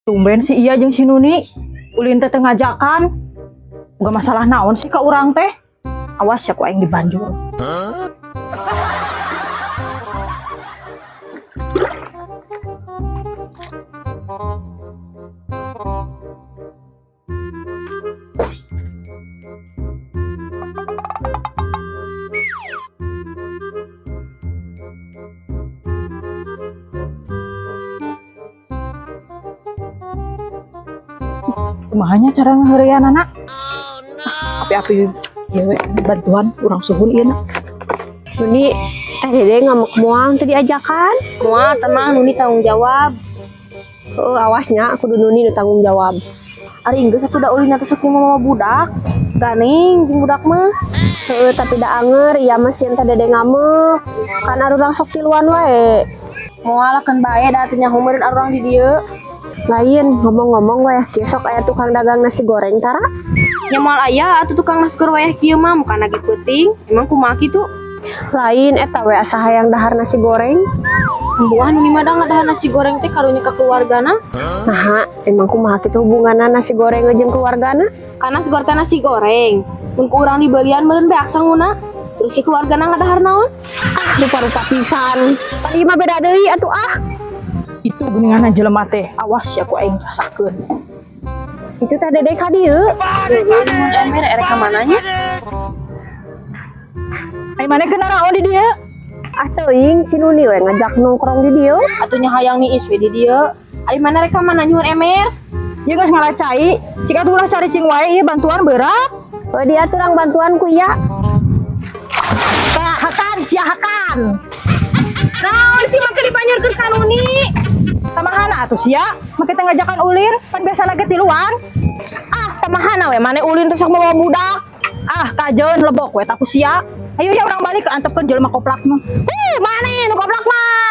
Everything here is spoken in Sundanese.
Tumben si iya jeung si Nuni. Ulin teh teu ngajakan. Boga masalah naon sih ka urang teh? Awas ya ku aing dibanjur. Kumaha nya cara ngaheureuyanana? Api-api ieu we bantuan urang suhun ieu na. Nuni, Teh Dede ngambek moal teu diajakan? Moal, tenang, Nuni tanggung jawab. Heeh, awas nya, kudu Nuni nu tanggung jawab. Ari enggeus atuh da ulin teh sok mama budak. Ganing jeung budak mah. Heeh, tapi da anger, ieu mah sieun Teh Dede ngambek. Kan arurang sok tiluan wae. Moal keun bae da teu nyaho meureun arurang di dieu. Lain, ngomong-ngomong wayah kieu sok aya tukang dagang nasi goreng tara? Nya moal aya atuh tukang nasi goreng wayah kieu mah, bukan lagi peuting. Emang kumaha kitu? Lain, eta we asa hayang dahar nasi goreng. Buah Nuni mah da ngadahar nasi goreng teh karunya ka keluargana. Naha, emang kumaha kitu hubunganna nasi goreng jeung keluargana? Karena nasi goreng teh nasi goreng. Mun ku urang dibelian meureun beak sanguna. Terus ke keluargana ngadahar naon? Ah, rupa-rupa pisan. Tadi mah beda deui atuh ah. Itu geuningan jelema teh. Awas ya ku aing rasakeun. Itu Teh Dede ka dieu. Heeh, mun ember erek ka mana nya? Ai maneh keur naraon di dieu? Ah teuing si Nuni we ngajak nongkrong di dieu. Atuh nya hayang niis we di dieu. Ari mana rek ka mana nyuhun emer? Ieu geus ngala cai. Cik atuh ulah caricing wae ieu bantuan berat. Oh, dia turang bantuan ku iya. Tah hakan sia hakan. Naon sih make dipanjurkeun ka Nuni? Tamahana atuh sia, make teh ngajakan ulin, pan biasana ge tiluan. Ah, tamahana we maneh ulin teh sok mawa budak. Ah, kajeun lebok we ku sia. Ayo ya urang balik antepkeun jelema koplak mah. Maneh nu koplak mah.